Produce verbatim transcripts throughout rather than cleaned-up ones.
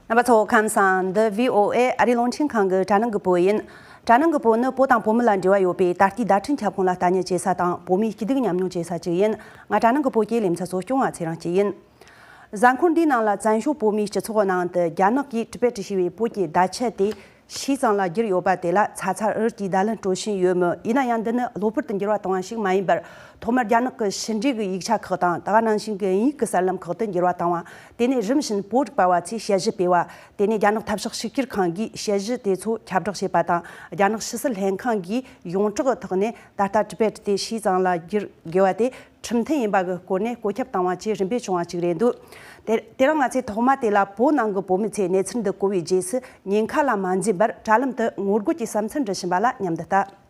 རྣམ་པ་ཚོ་ཁམས་བཟང་། འདི་བྷི་ཨོ་ཨེ་ཨ་རིའི་རླུང་འཕྲིན་ཁང་གི་དྲ་ནང་གི་བོད་ཡིན། དྲ་ནང་གི་བོད་ནི་བོད་དང་བོད་མི་ལ་འབྲེལ་བ་ཡོད་པའི་ད་ལྟའི་བརྡ་འཕྲིན་ཁྱབ་ཁོངས་ལ་ལྟ་ཉན་བྱེད་ས་དང་བོད་མིའི་སྐྱིད་སྡུག་མཉམ་མྱོང་བྱེད་ས་ཅིག་ཡིན། ང་དྲ་ནང་གི་བོད་ཀྱི་ལེ་ཚན་གཙོ་སྐྱོང་བ་ཚེ་རིང་སྐྱིད་ཡིན། གཟའ་འཁོར་འདིའི་ནང་ལ་བཙན་བྱོལ་བོད་མིའི་སྤྱི་ཚོགས་ནང་དུ་རྒྱ་ནག་གིས་ཊི་བེ་ཊི་ཞེས་པའི་བོད་ཀྱི་བརྡ་ཆད་དེ་ཞེས་ཙང་ལ་བསྒྱུར་ཡོད་པ་དེ་ལ་ཚ་ཚ་འུར་གྱིས་བརྡ་ལན་སྤྲོད་བཞིན་ཡོད་མོད། ཡིན་ན་ཡང་འདི་ནི་གློ་བུར་དུ་འགྱུར་བ་བཏང་བ་ཞིག་མ་ཡིན་པར། ཐོག་མར་རྒྱ་ནག་གི་ཕྱི་འབྲེལ་གྱི་ཡིག་ཆ་ཁག་དང་ད་ག་ནང་བཞིན་གྱི་དབྱིན་ཡིག་གི་གསར་ལམ་ཁག་ཏུ་འགྱུར་བ་བཏང་བ། དེ་ནས་རིམ་བཞིན་བོད་རིག་པ་བ་ཚོས་དཔྱད་ཞིབ་སྤེལ་བ། དེ་ནས་རྒྱ་ནག་ཐབས་ཤེས་གཅིག་གྱུར་ཁང་གིས་དཔྱད་གཞི་དེ་ཚོ་ཁྱབ་བསྒྲགས་བྱས་པ་དང་། རྒྱ་ནག་ཕྱི་སྲིད་ལྷན་ཁང་གིས་ཡོངས་གྲགས་ཀྱི་ཐོག་ནས་ད་ལྟ་ཊི་བེ་ཊི་དེ་ཞེས་ཙང་ལ་བསྒྱུར་དགོས་པ་དེ་ཁྲིམས་མཐུན་ཡིན་པ་གི་སྐོར་ནས་བཀོད་ཁྱབ་བཏང་བ་བཅས་རིམ་པས་བྱུང་བ་ཅིག་རེད་འདུག་དེ་དེ་རིང་ང་ཚོས་ཐོག་མ་དེ་ལ་བོད་ནང་གི་བོད་མི་ཚོས་གནས་ཚུལ་འདི་གོ་བའི་རྗེས་སུ་ཉེན་ཁ་ལ་མ་འཛེམས་པར་དྲ་ལམ་དུ་ངོ་རྒོལ་གྱི་བསམ་ཚུལ་འདྲི་བཞིན་པ་ལ་མཉམ་དུ་ལྟ།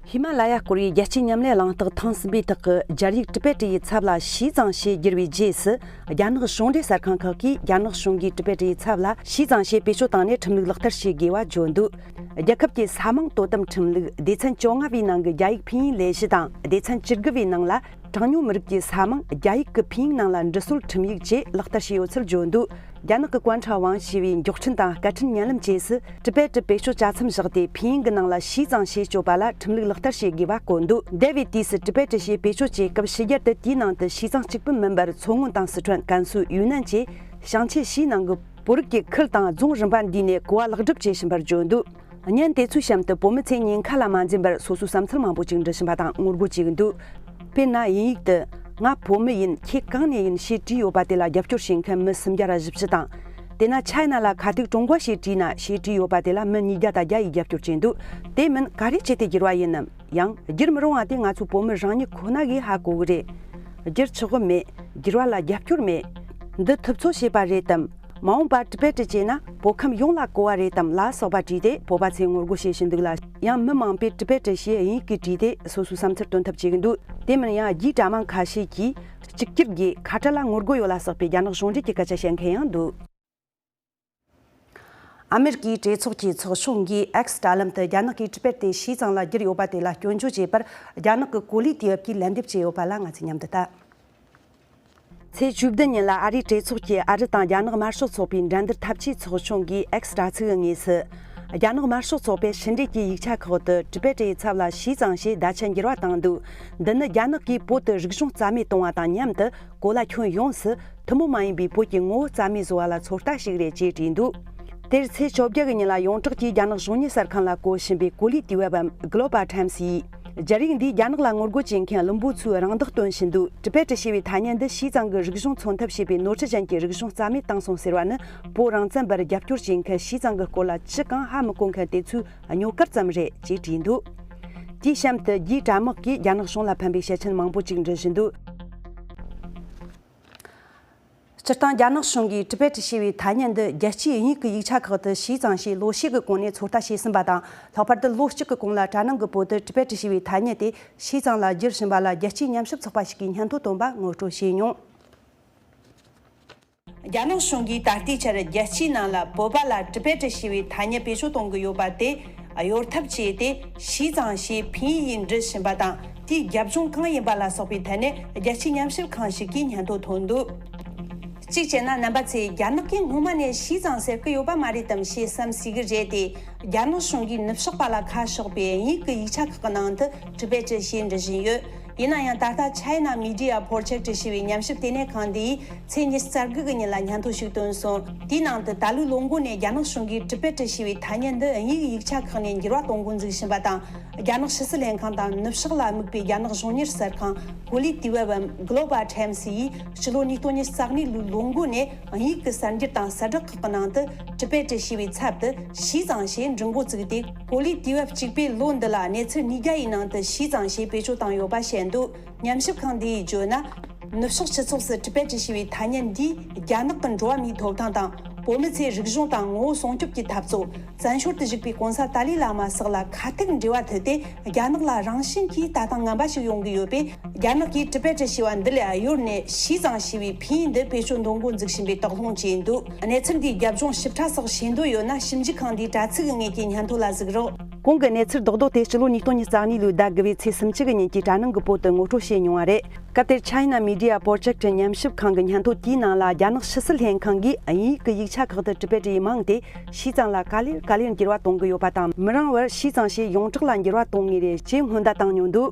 ཧི་མ་ལ་ཡ་སྐོར་བའི་རྒྱལ་སྤྱིའི་མཉམ་ལས་གླེང་སྟེགས་ཐེངས་གསུམ་པའི་ཐོག་གི་སྦྱར་ཡིག་ཊི་བེ་ཊི་ཡི་ཚབ་ལ་ཞེས་ཙང་ཞེས་བསྒྱུར་བའི་རྗེས་སུ། རྒྱ་ནག་གཞུང་འབྲེལ་གསར་ཁང་ཁག་གིས་རྒྱ་ནག་གཞུང་གིས་ཊི་བེ་ཊི་ཡི་ཚབ་ལ་ཞེས་ཙང་ཞེས་བེད་སྤྱོད་བཏང་ནས་ཁྲིམས་ལུགས་ལག་བསྟར་བྱེད་དགོས་པ་བརྗོད་འདུག་རྒྱལ་ཁབ་ཀྱི་ས་མིང་དོ་དམ་ཁྲིམས་ལུགས་སྡེ་ཚན་བཅོ་ལྔ་བའི་ནང་གི་རྒྱ་ཡིག་ཕིན་ཡིག་ལས་གཞི་དང་སྡེ་ཚན་བཅུ་དགུ་བའི་ནང་ལ་གྲངས་ཉུང་མི་རིགས་ཀྱི་ས་མིང་རྒྱ་ཡིག་གི་ཕིན་ཡིག་ནང་ལ་འབྲི་སྲོལ་ཁྲིམས་ཡིག་བཅས་ལག་བསྟར་བྱས་ཡོད་ཚུལ་བརྗོད་འདུག་རྒྱ་ནག་གི་ཀོན་ཁྲ་ཝང་ཞེས་པའི་མགྱོགས་འཕྲིན་དང་སྐད་འཕྲིན་བརྙན་ལམ་བཅས་སུ་ཊི་བེ་ཊི་བེད་སྤྱོད་བྱ་མཚམས་བཞག་སྟེ་ཕིན་ཡིག་གི་ནང་ལ་ཞེས་ཙང་ཞེས་བཅོས་པ་ལ་ཁྲིམས་ལུགས་ལག་བསྟར་བྱེད་དགོས་པ་བཀོད་འདུག་འདས་པའི་དུས་སུ་ཊི་བེ་ཊི་ཞེས་བེད་སྤྱོད་བྱེད་སྐབས་ཕྱི་རྒྱལ་དུ་དེའི་ནང་དུ་ཞེས་ཙང་གཅིག་པུ་མིན་པར་མཚོ་སྔོན་དང་སི་ཁྲོན། ཀན་སུའུ། ཡུན་ནན་བཅས་ཞིང་ཆེན་བཞིའི་ནང་གི་བོད་རིགས་ཀྱི་ཁུལ་དང་རྫོང་རིམ་པ་འདུས་ནས་གོ་བ་ལེགས་སྒྲུབ་བྱེད་བཞིན་པར་བརྗོད་འདུག་བརྙན་དེ་ཚོའི་གཤམ་དུ་བོད་མི་ཚོས་ཉེན་ཁ་ལ་མ་འཛེམས་པར་སོ་སོའི་བསམ་ཚུལ་མང་པོ་ཅིག་འབྲི་བཞིན་པ་དང་ངོ་རྒོལ་བྱེད་ཀྱི་འདུག་དཔེར་ན་དབྱིན་ཡིག་ཏུ། ང་བོད་མི་ཡིན། ཁྱེད་གང་ནས་ཡིན་ཞེས་བྲིས་ཡོད་པ་དེ་ལ་རྒྱབ་སྐྱོར་བྱེད་མཁན་མི་སུམ་བརྒྱ་ར་བཞི་བཅུ་དང་། དེ་ན་ཆའི་ན་ལ་ཁ་ཐུག་ཀྲུང་གོ་ཞེས་བྲིས་ན་ཞེས་བྲིས་ཡོད་པ་དེ་ལ་མི་ཉིས་བརྒྱ་དང་བརྒྱ་ཡིས་རྒྱབ་སྐྱོར་བྱས་འདུག་དེ་མིན་ག་རེ་བྱས་ཏེ་བསྒྱུར་བ་ཡིན་ནམ། ཡང་བསྒྱུར་མི་རུང་བ་དེ་ང་ཚོ་བོད་མི་རང་ཉིད་ཁོ་ན་གིས་ཧ་གོ་གི་རེད། བསྒྱུར་ཆོག་གི་མེད། བསྒྱུར་བ་ལ་རྒྱབ་སྐྱོར་མེད། འདི་ཐུབ་ཚོད་བྱས་པ་རེད་དམ། མ་འོངས་པར་ཊི་བེ་ཊི་བྱས་ན་བོད་ཁམས་ཡོངས་ལ་གོ་བ་རེད་དམ་ལ་སོགས་པ་དྲིས་ཏེ་བོད་པ་ཚོས་ངོ་རྒོལ་བྱེད་བཞིན་འདུག་ལ། ཡང་མི་མང་པོས་ཊི་བེ་ཊི་ཞེས་དབྱིན་ཡིག་གིས་བྲིས་ཏེ་སོ་སོའི་བསམ་ཚུལ་སྟོན་ཐབས་བྱེད་ཀྱི་འདུག་དེ་མིན་ཡང་རྒྱའི་དྲ་དམངས་ཁ་ཤས་ཀྱིས་གཅིག་གྱུར་གྱིས་ཁ་བྲལ་ལ་ངོ་རྒོལ་ཡོད་ལ་སོགས་པའི་རྒྱ་ནག་གཞུང་འབྲེལ་གྱི་སྐད་ཆ་བཤད་མཁན་ཡང་འདུག་ཨ་མེ་རི་ཀའི་གྲོས་ཚོགས་ཀྱི་ཚོགས་ཆུང་གིས་ཨེགས་དྲ་ལམ་དུ་རྒྱ་ནག་གིས་ཊི་བེ་ཊི་ཞེས་ཙང་ལ་བསྒྱུར་ཡོད་པ་དེ་ལ་སྐྱོན་བརྗོད་བྱས་པར་རྒྱ་ནག་གི་གོ་ལི་དུས་བབ་ཀྱིས་ལན་འདེབས་བྱས་ཡོད་པ་ལ་ང་ཚོས་མཉམ་དུ་ལྟ། ཚེས་བཅུ་བདུན་ཉིན་ལ་ཨ་རིའི་གྲོས་ཚོགས་ཀྱི་ཨ་རི་དང་རྒྱ་ནག་དམར་ཤོག་ཚོགས་པའི་འགྲན་བསྡུར་འཐབ་ཇུས་ཚོགས་ཆུང་གིས་ཨེགས་དྲ་ཚིགས་ཀྱི་ངོས་སུ། རྒྱ་ནག་དམར་ཤོག་ཚོགས་པའི་ཕྱི་འབྲེལ་གྱི་ཡིག་ཆ་ཁག་ཏུ་ཊི་བེ་ཊི་ཡི་ཚབ་ལ་ཞེས་ཙང་ཞེས་བརྡ་ཆད་འགྱུར་བ་བཏང་འདུག་འདི་ནི་རྒྱ་ནག་གིས་བོད་དུ་རིག་གཞུང་རྩ་མེད་གཏོང་བ་དང་མཉམ་དུ་གོ་ལ་ཁྱོན་ཡོངས་སུ་ཐུན་མོང་མ་ཡིན་པའི་བོད་ཀྱི་ངོ་བོ་རྩ་མེད་བཟོ་བ་ལ་ཚོད་ལྟ་ཞིག་རེད་ཅེས་བྲིས་འདུག་དེར་ཚེས་བཅོ་བརྒྱད་ཀྱི་ཉིན་ལ་ཡོངས་གྲགས་ཀྱིས་རྒྱ་ནག་གཞུང་གཉེར་གསར་ཁང་ལ་བཀོད་བཞིན་པའི་གོ་ལིའི་དུས་བབ་བམ་Global Times་ཡིས། སྦྱར་ཡིག་འདིས་རྒྱ་ནག་ལ་ངོ་རྒོལ་བྱེད་མཁན་བླུན་པོ་ཚོའི་རང་བདག་སྟོན་བཞིན་འདུག་ཊི་བེ་ཊི་ཞེས་པའི་ཐ་སྙད་འདི་ཞེས་ཙང་གི་རིག་གཞུང་མཚོན་ཐབས་བྱས་པའི་ནོར་འཁྲུལ་ཅན་གྱི་རིག་གཞུང་རྩ་མེད་བཏང་སོང་ཟེར་བ་ནི་བོད་རང་བཙན་པར་རྒྱབ་སྐྱོར་བྱེད་མཁན་ཞེས་ཙང་གི་སྐོར་ལ་ཅི་གང་ཧ་མི་གོ་མཁན་དེ་ཚོའི་རྙོག་དཀར་ཙམ་རེད་ཅེས་བྲིས་འདུག་དེའི་གཤམ་དུ་རྒྱའི་དྲ་དམག་གིས་རྒྱ་ནག་གཞུང་ལ་ཕན་པའི་བཤད་ཆེན་མང་པོ་ཅིག་འབྲི་བཞིན་འདུག་སྤྱིར་བཏང་རྒྱ་ནག་གཞུང་གིས་ཊི་བེ་ཊི་ཞེས་པའི་ཐ་སྙད་འདི་རྒྱལ་སྤྱིའི་དབྱིན་ཡིག་གི་ཡིག་ཆ་ཁག་ཏུ་ཞེས་ཙང་ཞེས་ལོ་ཤས་ཀྱི་གོང་ནས་ཚོད་ལྟ་བྱས་ཟིན་པ་དང་། ལྷག་པར་དུ་ལོ་གཅིག་གི་གོང་ལ་དྲ་ནང་གི་བོད་དུ་ཊི་བེ་ཊི་ཞེས་པའི་ཐ་སྙད་དེ་ཞེས་ཙང་ལ་བསྒྱུར་བཞིན་པ་ལ་རྒྱལ་སྤྱིའི་ཉམས་ཞིབ་ཚོགས་པ་ཞིག་གིས་སྙན་ཐོ་བཏོན་པ་ངོ་སྤྲོད་བྱས་མྱོང་། རྒྱ་ནག་གཞུང་གིས་ད་ལྟའི་ཆར་རྒྱལ་སྤྱིའི་ནང་ལ་བོད་པ་ལ་ཊི་བེ་ཊི་ཞེས་པའི་ཐ་སྙད་བེད་སྤྱོད་གཏོང་གི་ཡོད་པ་དེ་གཡོལ་ཐབས་བྱས་ཏེ་ཞེས་ཙང་ཞེས་ཕིན་ཡིག་འབྲི་བཞིན་པ་དང་། དེའི་རྒྱབ་ལྗོངས་གང་ཡིན་པ་ལ་སོགས་པའི་ཐད་ནས་རྒྱལ་སྤྱིའི་ཉམས་ཞིབ་ཁང་ཞིག་གིས་སྙན་ཐོ་ཐོན་འདུག་གཅིག་བྱས་ན་རྣམ་པ་ཚོས་རྒྱ་ནག་གིས་སྔོན་མ་ནས་ཞེས་ཙང་ཟེར་གི་ཡོད་པ་མ་རེད་དམ་ཞེས་བསམ་སྲིད་གི་རེད་དེ། རྒྱ་ནག་གཞུང་གིས་ནུབ་ཕྱོགས་པ་ལ་ཁ་ཕྱོགས་པའི་དབྱིན་ཡིག་གི་ཡིག་ཆ་ཁག་གི་ནང་དུ་ཊི་བེ་ཊི་ཞེས་འབྲི་བཞིན་ཡོད། ཡིན་ན་ཡང་ད་ལྟ་China Media Project་ཞེས་པའི་ཉམས་ཞིབ་ལྟེ་གནས་ཁང་འདིས་ཚེས་ཉི་ཤུ་རྩ་དགུ་གི་ཉིན་ལ་སྙན་ཐོ་ཞིག་བཏོན་སོང་། དེའི་ནང་དུ་ད་ལོའི་ལོ་མགོ་ནས་རྒྱ་ནག་གཞུང་གིས་ཊི་བེ་ཊི་ཞེས་པའི་ཐ་སྙད་འདི་དབྱིན་ཡིག་ཡིག་ཆ་ཁག་ནས་འགྱུར་བ་གཏོང་འགོ་འཛུགས་བཞིན་པ་དང་། རྒྱ་ནག་ཕྱི་སྲིད་ལྷན་ཁང་དང་ནུབ་ཕྱོགས་ལ་དམིགས་པའི་རྒྱ་ནག་གཞུང་གཉེར་གསར་ཁང་གོ་ལིའི་དུས་བབ་བམ་Global Times་ཡིས་ཕྱི་ལོ་ཉིས་སྟོང་ཉི་ཤུ་རྩ་གཉིས་ལོའི་ལོ་མགོ་ནས་དབྱིན་ཡིག་གི་གསར་འགྱུར་དང་གསལ་བསྒྲགས་ཁག་གི་ནང་དུ་ཊི་བེ་ཊི་ཞེས་པའི་ཚབ་ཏུ་ཞེས་ཙང་ཞེས་འབྲི་འགོ་བཙུགས་ཏེ། གོ་ལིའི་དུས་བབ་གཅིག་པའི་ལོ་འདི་ལ་གནས་ཚུལ་ཉིས་བརྒྱ་ཡི་ནང་དུ་ཞེས་ཙང་ཞེས་བེད་སྤྱོད་བཏང་ཡོད་པ་བཤད་འདུག་ཉམས་ཞིབ་ཁང་འདི་ཡིས་བརྗོད་ན། ནུབ་ཕྱོགས་སྤྱི་ཚོགས་སུ་ཊི་བེ་ཊི་ཞེས་པའི་ཐ་སྙད་འདིས་རྒྱ་ནག་གི་འགྲོ་བ་མིའི་ཐོབ་ཐང་དང་། བོད་མི་ཚོའི་རིག་གཞུང་དང་ངོ་བོ་སྲུང་སྐྱོབ་ཀྱི་འཐབ་རྩོད། བཙན་བྱོལ་དུ་བཞུགས་པའི་གོང་ས་ཏཱ་ལའི་བླ་མ་སོགས་ལ་ཁ་ཐུག་འབྲེལ་བ་མཐུད་དེ། རྒྱ་ནག་ལ་རང་བཞིན་གྱིས་ལྟ་སྟངས་ངན་པ་ཞིག་ཡོང་གི་ཡོད་པས། རྒྱ་ནག་གིས་ཊི་བེ་ཊི་ཞེས་པ་འདི་ལས་གཡོལ་ནས་ཞེས་ཙང་ཞེས་པའི་ཕིན་ཡིག་འདི་བེད་སྤྱོད་འདོན་འགོ་འཛུགས་བཞིན་པའི་དོགས་སློང་བྱས་འདུག་གནས་ཚུལ་འདིའི་རྒྱབ་ལྗོངས་ཞིབ་ཕྲ་སོགས་ཤེས་འདོད་ཡོད་ན། ཞིབ་འཇུག་ཁང་འདིའི་དྲ་ཚིགས་ཀྱི་ངོས་ཀྱི་སྙན་ཐོ་ལ་གཟིགས་རོགས། གོང་གི་གནས་ཚུལ་རྡོག་རྡོག་དེ་སྤྱི་ལོ་ཉིས་སྟོང་ཉི་ཤུ་རྩ་གཉིས་ལོའི་ཟླ་དགུ་པའི་ཚེས་སུམ་ཅུ་གི་ཉིན་གྱི་དྲ་ནང་གི་བོད་དུ་ངོ་སྤྲོད་བྱས་མྱོང་བ་རེད། སྐབས་དེར་China Media Project ཉམས་ཞིབ་ཁང་གི་སྙན་ཐོ་དེའི་ནང་ལ། རྒྱ་ནག་ཕྱི་སྲིད་ལྷན་ཁང་གིས་དབྱིན་ཡིག་གི་ཡིག་ཆ་ཁག་ཏུ་ཊི་བེཊ་ཡི་མིང་དེ་ཞི་ཙང་ལ་ག་ལེར་ག་ལེར་འགྱུར་བ་གཏོང་གི་ཡོད་པ་དང་། མི་རིང་བར་ཞི་ཙང་ཞེས་ཡོངས་གྲགས་ལ་འགྱུར་བ་གཏོང་ངེས་རེད་ཅེས་སྔོན་བརྡ་བཏང་མྱོང་འདུག་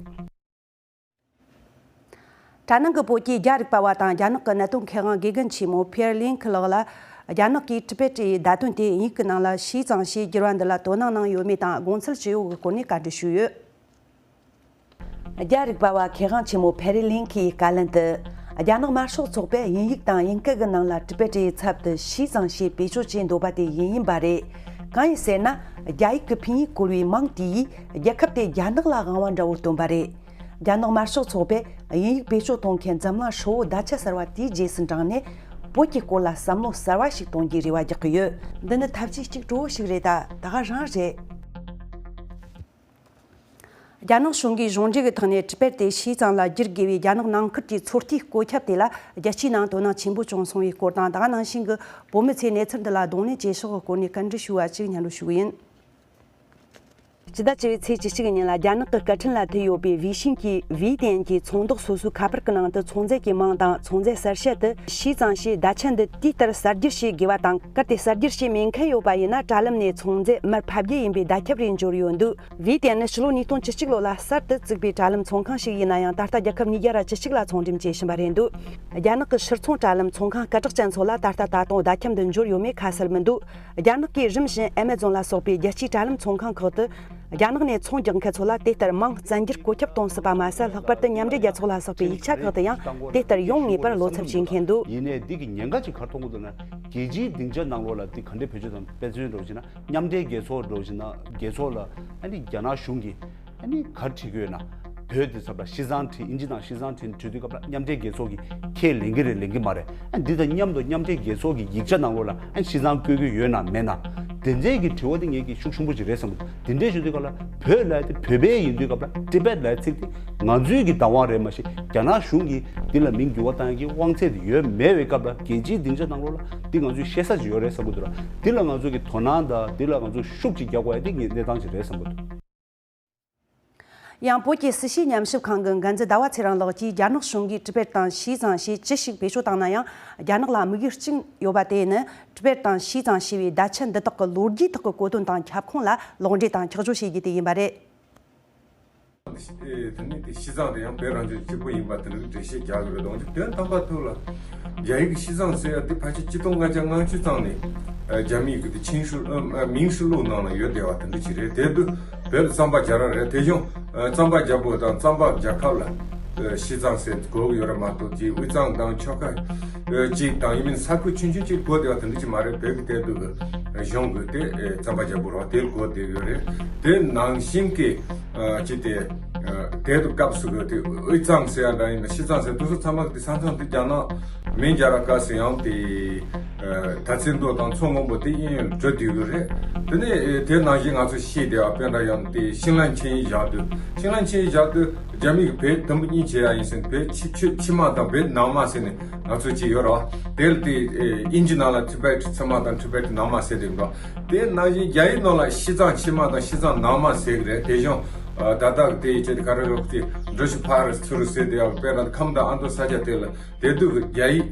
དྲ་ནང་གི་བོད་ཀྱི་རྒྱ་རིག་པ་བ་དང་རྒྱ་ནག་གི་གནད་དོན་མཁས་དབང་དགེ་རྒན་ཆེན་མོ་ཕི་ཡར་ལིན་ཁི་ལགས་ལ། རྒྱ་ནག་གིས་ཊི་བེཊ་ཡི་བརྡ་དོན་དེ་དབྱིན་ཡིག་གི་ནང་ལ་ཞི་ཙང་ཞེས་བསྒྱུར་བ་འདི་ལ་དོ་སྣང་གནང་ཡོད་མེད་དང་དགོངས་ཚུལ་ཇི་ཡོད་ཀྱི་སྐོར་ནས་བཀའ་འདྲི་ཞུས་ཡོད། རྒྱ་རིག་པ་བ་མཁས་དབང་ཆེན་མོ་ཕེ་རི་ལིན་ཁིའི་བཀའ་ལན་དུ། རྒྱ་ནག་དམར་ཤོག་ཚོགས་པས་དབྱིན་ཡིག་དང་དབྱིན་སྐད་ཀྱི་ནང་ལ་ཊི་བེཊ་ཡི་ཚབ་ཏུ་ཞི་ཙང་ཞེས་བེད་སྤྱོད་བྱེད་འདོད་པ་དེ་ཡིན་ཡིན་པ་རེད། གང་ཡིན་ཟེར་ན། རྒྱ་ཡིག་གི་ཕིན་ཡིག་བཀོལ་བའི་མིང་དེ་ཡིས་རྒྱལ་ཁབ་དེ་རྒྱ་ནག་ལ་དབང་བ་འདྲ་བོར་སྟོན་པ་རེད། རྒྱ་ནག་དམར་ཤོག་ཚོགས་པས་དབྱིན་ཡིག་བེད་སྤྱོད་གཏོང་མཁན་འཛམ་གླིང་ཧྲིལ་བོ་བརྡ་ཆད་གསར་བ་དེའི་རྗེས་སུ་འབྲངས་ནས། བོད་ཀྱི་སྐོར་ལ་བསམ་བློ་གསར་བ་ཞིག་གཏོང་རྒྱུའི་རེ་བ་རྒྱག་གི་ཡོད། འདི་ནི་ཐབས་ཇུས་གཅིག་གྲོགས་ཤིག་རེད་ད། ད་ག་རང་རེད། རྒྱ་ནག་གཞུང་གིས་གཞུང་འབྲེལ་གྱི་ཐོག་ནས་ཊི་བེཊ་དེ་ཞི་ཙང་ལ་བསྒྱུར་དགོས་པའི་རྒྱ་ནག་ནང་ཁུལ་གྱི་ཚོད་ལྟའི་བཀོད་ཁྱབ་དེ་ལ་རྒྱལ་སྤྱིའི་ནང་དོ་སྣང་ཆེན་པོ་བྱུང་སོང་བའི་སྐོར་དང་། ད་ག་ནང་བཞིན་གྱི་བོད་མི་ཚོས་གནས་ཚུལ་འདི་ལ་གདོང་ལེན་བྱེད་ཕྱོགས་ཀྱི་སྐོར་ནས་བཀའ་འདྲི་ཞུ་བ་ཅིག་སྙན་སྒྲོན་ཞུ་གི་ཡིན། སྤྱི་ཟླ་བཅུ་པའི་ཚེས་བཅུ་གཅིག་ཉིན་ལ་རྒྱ་ནག་གི་སྐད་འཕྲིན་ལ་ཐུག་ཡོད་པའི་ཝེ་ཤིན་གྱིས་ཝེ་ཏན་གྱི་ཚོང་ཟོག་སོ་སོའི་ཁ་པར་གྱི་ནང་དུ་ཚོང་རྫས་ཀྱི་མིང་དང་ཚོང་རྫས་གསལ་བཤད་དུ་ཞི་ཙང་ཞེས་བརྡ་ཆད་འདི་དུས་ལྟར་གསར་བསྒྱུར་བྱེད་དགོས་པ་དང་། གལ་ཏེ་གསར་བསྒྱུར་བྱེད་མེད་མཁན་ཡོད་པ་ཡིན་ན། དྲ་ལམ་ནས་ཚོང་རྫས་མར་ཕབ་རྒྱུ་ཡིན་པའི་བརྡ་ཁྱབ་རེ་འབྱོར་ཡོད་འདུག་ཝེ་ཏན་ནི་ཕྱི་ལོ་ཉིས་སྟོང་བཅུ་གཅིག་ལོ་ལ་གསར་དུ་བཙུགས་པའི་དྲ་ལམ་ཚོང་ཁང་ཞིག་ཡིན་ན་ཡང་། ད་ལྟ་རྒྱལ་ཁབ་ཉིས་བརྒྱ་ར་བཅུ་གཅིག་ལ་ཚོང་འགྲེམས་བྱེད་བཞིན་པ་རེད་འདུག་རྒྱ་ནག་གི་ཕྱིར་ཚོང་དྲ་ལམ་ཚོང་ཁང་སྐད་གྲགས་ཅན་ཚོ་ལ་ད་ལྟ་ད་དུང་བརྡ་ཁྱབ་འདི་འབྱོར་ཡོད་མེད་ཁ་གསལ་མི་འདུག་རྒྱ་ནག་གིས་རིམ་བཞིན་ཨེ་མེ་ཛོན་ལ་སོགས་པའི་རྒྱལ་སྤྱིའི་དྲ་ལམ་ཚོང་ཁང་ཁག་ཏུ། རྒྱ་ནག་ནས་ཚོང་རྒྱག་མཁན་ཚོ་ལ་དེ་ལྟར་མིང་བཙན་འགྱུར་བཀོད་ཁྱབ་གཏོང་སྲིད་པ་མ་ཟད། ལྷག་པར་དུ་མཉམ་འབྲེལ་རྒྱལ་ཚོགས་ལ་སོགས་པའི་ཡིག་ཆ་ཁག་ཏུ་ཡང་དེ་ལྟར་ཡོང་ངེས་པར་བློ་འཚབ་བྱེད་མཁན་འདུག་ཡིན་ནའི་འདི་གི་ཉེན་ཁ་ཅིག་ག་རེ་མཐོང་གི་འདུག་ན། རྒྱལ་སྤྱིའི་སྡིངས་ཆ་ནང་ལོགས་ལ་འདི་ག་འདྲའི་བེད་སྤྱོད་དང་། དཔེ་མཚོན་འདྲ་བོ་བྱས་ན། མཉམ་འབྲེལ་རྒྱལ་ཚོགས་འདྲ་བོ་བྱས་ན། རྒྱལ་ཚོགས་ལ་ཨ་ནི་རྒྱ་ནག་གཞུང་གིས་ཨ་ནི་ག་རེ་བྲིས་ཀྱི་ཡོད་ན། བོད་འདི་ཚབ་ལ་ཞི་ཙང་བྲིས། ཨིན་ཇི་དང་ཞི་ཙང་བྲིས། བྲིས་དུས་སྐབས་ལ་མཉམ་འབྲེལ་རྒྱལ་ཚོགས་ཀྱིས་ཁས་ལེན་གྱི་རེད་ལེན་གྱི་མ་རེད། ཨ་འདི་དང་མཉམ་དུ་མཉམ་འབྲེལ་རྒྱལ་ཚོགས་ཀྱི་ཡིག་ཆ་ནང་ལོགས་ལ་ཨ་ཞི་ཙང་བཀོད་ཀྱི་ཡོད་ན་མེད་ན། དེ་འདྲའི་གི་དྲི་བ་དེ་ངེད་ཀྱི་ཤུགས་ཆེན་པོ་ཅིག་རེད་བསམ་གྱི་འདུག་དེ་འདྲའི་ཞུ་དུས་སྐབས་ལ་བོད་ལབ་ཡ་དེ་བོད་པའི་ཡིན་དུས་སྐབས་ལ་ཊི་བེཊ་ལབ་ཡ་ཚིག་དེ་ང་ཚོའི་གི་བདག་དབང་རེད་མ་གཞི། རྒྱ་ནག་གཞུང་གིས་འདི་ལ་མིང་འགྱུར་བ་བཏང་ཡ་གི་དབང་ཚད་དེ་ཡོད་མེད་པའི་སྐབས་ལ། རྒྱལ་སྤྱིའི་སྡིངས་ཆ་ནང་ལོགས་ལ་འདི་ང་ཚོས་བཤད་ས་ཅིག་ཡོད་རེད་བསམ་གྱི་འདུག་ར། འདི་ལ་ང་ཚོ་གི་དོ་སྣང་དང་འདི་ལ་ང་ཚོ་ཤུགས་ཅིག་རྒྱག་དགོས་ཡ་དེ་ངའི་གནས་སྟངས་ཅིག་རེད་བསམ་གྱི་འདུག་ཡང་བོད་ཀྱི་སྲིད་བྱུས་ཉམས་ཞིབ་ཁང་གི་འགན་འཛིན་ཟླ་བ་ཚེ་རིང་ལགས་ཀྱིས། རྒྱ་ནག་གཞུང་གིས་ཊི་བེཊ་དང་ཞི་ཙང་ཞེས་ཅི་ཞིག་བེད་སྤྱོད་བཏང་ན་ཡང་། རྒྱ་ནག་ལ་དམིགས་ཡུལ་གཅིག་ཡོད་པ་དེ་ནི། ཊི་བེཊ་དང་ཞི་ཙང་ཞེས་པའི་བརྡ་ཆད་འདི་དག་གི་ལོ་རྒྱུས་ཐོག་གི་གོ་དོན་དང་ཁྱབ་ཁོངས་ལ་ལོག་འགྲེལ་དང་འཁྱག་སྦྱོར་བྱེད་རྒྱུ་དེ་ཡིན་པ་རེད། དེ་ནི་དེ་ཞི་ཙང་དེ་ཡང་བོད་རང་བཙན་གཅིག་པུ་ཡིན་པ་དེ་འདྲའི་འགྲེལ་བཤད་རྒྱག་གི་རེད། དོན་དམ་པ་ཐོག་ལ་རྒྱ་ཡིག་གི་ཞི་ཙང་ཟེར་ཡ་དེ་ཕལ་ཆེར་ཆིག་སྟོང་ལྔ་བརྒྱ་ལྔ་བཅུ་ཙམ་ནས་རྒྱ་མིའི་གི་དེ་ཆིང་ཧྲི་ཨ་མིང་ཧྲི་ལུའུ་ནང་ལ་ཡོད་བསྡད་པ་དེ་འདྲ་ཅིག་རེད། དེ་དུས་བོད་ལ་རྩམ་པ་རྒྱག་ར་རེད། དེ་བྱུང་རྩམ་པ་རྒྱག་པོ་དང་རྩམ་པ་རྒྱག་ཁབ་ལ་ཞི་ཙང་ཟེར་གོ་གི་ཡོད་ར་མ་གཏོགས། དེ་དབུས་གཙང་དང་ཆོལ་ཁ་གཅིག་དང་ཡིན་མིན་ས་ཁུལ་ཆུང་ཆུང་གཅིག་གོ་བསྡད་པ་དེ་འདྲ་ཅིག་མ་རེད། བོད་ཀྱི་དེ་དུས་གི་གཞུང་གི་དེ་རྩམ་པ་རྒྱག་པོ་ར་དེ་གོ་བསྡད་ཡོད་རེད། དེ་ནང་བཞིན་གི་ཅི་སྟེ། དེ་དུ་སྐབས་སུ་གི་དེ་དབུས་གཙང་ཟེར་ཡ་འདྲ་ཡིན་ན་ཞི་ཙང་ཟེར་དུས་སུ་ཚང་མ་གི་དེ་ས་མཚམས་དེ་རྒྱ་ནག་མིང་རྒྱག་ར་དཀའ་སེ་ཡང་དེ་ད་ཚེ་མདོ་དང་མཚོ་སྔོན་པོ་དེ་དབྱིན་ཡུལ་འགྲོ་བསྡད་གི་རེད། དེ་ནས་དེ་ནང་བཞིན་ང་ཚོ་ཤེས་བསྡད་པ་དཔེ་འདྲ་ཡང་དེ་ཤིང་ལན་ཆིངས་ཡིག་བཞག་དུས། ཤིང་ལན་ཆིངས་ཡིག་བཞག་དུས་རྒྱ་མི་གི་བོད་དུམ་བུ་གཉིས་བྱས་ཡ་ཡིན་ཟེར། བོད་ཕྱི་ཕྱི་ཕྱི་མ་དང་བོད་ནང་མ་ཟེར་ནས་ང་ཚོ་ཅིག་ཡོད་ར། དེ་ལ་དེ་དབྱིན་ཇི་ནང་ལ་ཊི་བེཊ་ཕྱི་མ་དང་ཊི་བེཊ་ནང་མ་ཟེར་དེ་འདྲ། དེ་ནང་བཞིན་རྒྱ་ཡིག་ནང་ལ་ཤི་ཙང་ཕྱི་མ་དང་ཤི་ཙང་ནང་མ་ཟེར་གི་རེད། དེ་བཞིན་ད་ལྟ་དེ་ཡི་ཆེད་དུ་ག་རེ་རོགས་དེ་འགྲོ་ཤི་ཕ་རི་ཚུ་རུ་ཟེར་དེ་ཡང་དཔེར་ན་ཁམས་དང་ཨ་མདོ་ས་ཆ་དེ་ལ་དེ་དུས་ཀྱི་རྒྱ་ཡིག་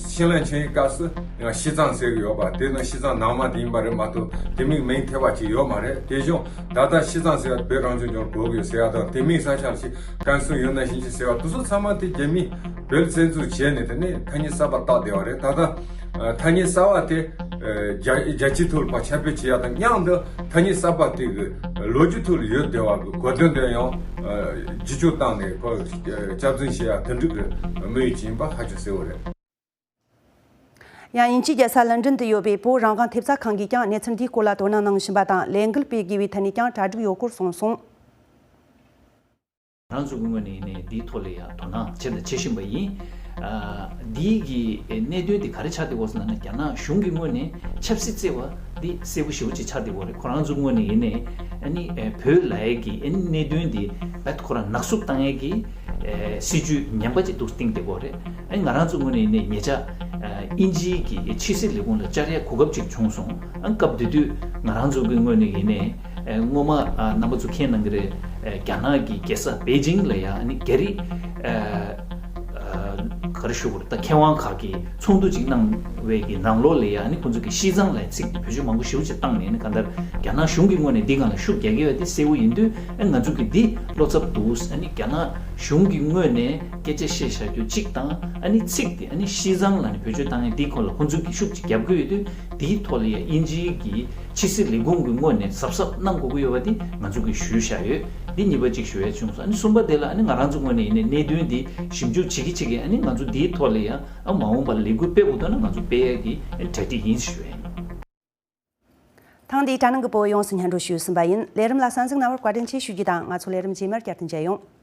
ཤིང་ལན་ཆིངས་ཡིག་སྐབས་སུ་ཡང་ཤི་ཙང་ཟེར་གི་ཡོད་པ། དེ་ནི་ཤི་ཙང་ནང་མ་དེ་ཡིན་པ་རེད་མ་གཏོགས་དེ་མིང་མིང་ཐེ་བ་ཅིག་ཡོད་མ་རེད། དེ་བཞིན་ད་ལྟ་ཤི་ཙང་ཟེར་བ་བོད་རང་སྐྱོང་ལྗོངས་གོ་གི་ཡོད་ཟེར་ཡ་དང་། དེ་མིང་ས་ཆ་ཞིག་ཀན་སུའུ་ཡོད་ན་ཞིང་ཆེན་ཟེར་བ་དེ་ཚོ་ཚང་མ་དེ་རྒྱ་མིས་བོད་ལ་བཙན་འཛུལ་བྱས་ནས་དེ་ནས་ཐ་སྙད་གསར་པ་བཏགས་བསྡད་པ་རེད། ད་ལྟ་ཐ་སྙད་གསར་པ་དེ་རྒྱ་རྒྱལ་སྤྱིའི་ཐོག་ལ་ཕར་ཁྱབ་སྤེལ་བྱེད་ཡ་དང་མཉམ་དུ་ཐ་སྙད་གསར་པ་དེ་གི་ལོ་རྒྱུས་ཐོག་ལ་ཡོད་བསྡད་པ་གི་གོ་དོན་དེ་ཡང་བསྒྱུར་བཅོས་བཏང་ནས་ཁོ་སྐྱག་རྫུན་བྱེད་ཡ་དེ་འདྲ་གི་དམིགས་ཡུལ་ཅིག་ཡིན་པ་ཧ་ཅང་གསལ་བོ་རེད། ཡང་དབྱིན་ཇིའི་རྒྱལ་ས་ལན་ཀྲན་དུ་ཡོད་པའི་བོད་རང་དབང་ཐེབས་རྩ་ཁང་གིས་ཀྱང་གནས་ཚུལ་འདིའི་སྐོར་ལ་དོ་སྣང་གནང་བཞིན་པ་དང་། ལས་འགུལ་སྤེལ་དགོས་པའི་ཐད་ནས་ཀྱང་གྲ་སྒྲིག་ཡོད་སྐོར་གསུངས་སོང་། ང་རང་ཚོ་གི་ངོས་ནས་ཡིན་ནའི་འདིའི་ཐོག་ལ་ཡང་དོ་སྣང་བྱས་དང་བྱེད་བཞིན་པ་ཡིན། ཨ། འདིའི་གི་གནད་དོན་འདི་ག་རེ་ཆགས་བསྡད་ཡོད་ཟེར་ན། རྒྱ་ནག་གཞུང་གི་ངོས་ནས་ཆབ་སྲིད་བརྩེ་བ་འདི་གསལ་པོ་ཞེ་པོ་ཅིག་ཆགས་བསྡད་ཡོད་རེད། ཁོ་རང་ཚོ་ངོས་ནས་ཡིན་ནའི་ཨ་ནི་བོད་ལབ་ཡས་ཀྱི་ཨ་ནི་གནད་དོན་འདི་རྦད་ཁོ་རང་ནག་བསུབ་བཏང་ཡས་ཀྱི་ཨེ། སྲིད་ཇུས་ངན་པ་ཅིག་འདུག་བཏིང་བསྡད་ཡོད་རེད། ཨ་ནི་ང་རང་ཚོ་ངོས་ནས་ཡིན་ནའི་ཉེ་ཆར་ཨ། དབྱིན་ཇིའི་གི་ཕྱི་སྲིད་ལས་ཁུངས་ལ་བཅར་ཡས་གོ་སྐབས་ཅིག་བྱུང་སོང་། ཨ། སྐབས་དེ་དུས་ང་རང་ཚོ་གི་ངོས་ནས་ཡིན་ནའི་ ཨེ། སྔོན་མ་ཨ་རྣམ་པ་ཚོ་མཁྱེན་གནང་གི་རེད། ཨེ། རྒྱ་ནག་གི་རྒྱལ་ས་པེ་ཅིང་ལ་ཡ་ཨ་ནི་རྒྱ་རིགས་ཨ་ཨ་ག་རེ་ཞུ་དགོས་རེད། ད་མཁས་དབང་ཁག་གིས་ཚོགས་འདུ་ཅིག་གནང་བའི་གི་ནང་ལོགས་ལ་ཡ་ཨ་ནི་ཁོང་ཚོ་གིས་ཤིས་ཙང་ལ་ཡ་ཚིག་དེ་བེད་སྤྱོད་མང་པོ་ཞེ་པོ་ཅིག་བཏང་ནས་ཨ་ནི་གང་ལྟར་རྒྱ་ནག་གཞུང་གི་ངོས་ནས་འདི་སྒང་ལ་ཤུགས་རྒྱག་གི་ཡོད་དེ་གསལ་བོ་ཡིན་དུས། ཨ། ང་ཚོ་གིས་འདི་བློ་འཚབ་འདུག་ཨ་ནི་རྒྱ་ནག་གཞུང་གི་ངོས་ནས་སྐད་ཆ་བཤད་བཞག་རྒྱུ་གཅིག་དང་། ཨ་ནི་ཚིག་དེ་ཨ་ནི་ཤིས་ཙང་ལ་ནི་བེད་སྤྱོད་བཏང་ཡ་འདིའི་སྐོར་ལ་ཁོང་ཚོ་གིས་ཤུགས་ཅིག་རྒྱབ་ཀྱི་ཡོད་དུས། དེའི་ཐོག་ལ་ཡ་དབྱིན་ཇིའི་གི་ཕྱི་སྲིད་ལས་ཁུངས་ཀྱི་ངོས་ནས་གཟབ་གཟབ་གནང་དགོས་ཀྱི་ཡོད་པ་དེ་ང་ཚོ་གིས་ཞུས་བཞག་ཡོད། འདི་གཉིས་པ་གཅིག་ཞུ་ཡ་བྱུང་སོང་། ཨ་ནི་གསུམ་པ་དེ་ལ་ཨ་ནི་ང་རང་ཚོ་ངོས་ནས་ཡིན་ནའི་གནད་དོན་འདི་ཞིབ་འཇུག་བྱེད་ཀྱི་བྱེད་ཀྱི། ཨ་ནི་ང་ཚོ་འདིའི་ཐོག་ལ་ཡ་ཨ་མ་འོངས་པར་ལས་འགུལ་སྤེལ་དགོས་འདུག་ན་ང་ཚོ་སྤེལ་ཡ་གི་ཨ་ནི་གྲ་སྒྲིག་ཡིན་ཞུ་ཡ་ཡིན། ཐེངས་འདིའི་དྲ་སྣང་གི་བོད་ཡོངས་སུ་སྙན་སྒྲོན་ཞུས་ཟིན་པ་ཡིན། ལས་རིམ་ལ་གསན་གཟིགས་གནང་བར་བཀའ་དྲིན་ཆེ་ཞུ་རྒྱུ་དང་། ང་ཚོ་ལས་རིམ་རྗེས་མར་བསྐྱར་དུ་མཇལ་ཡོང་།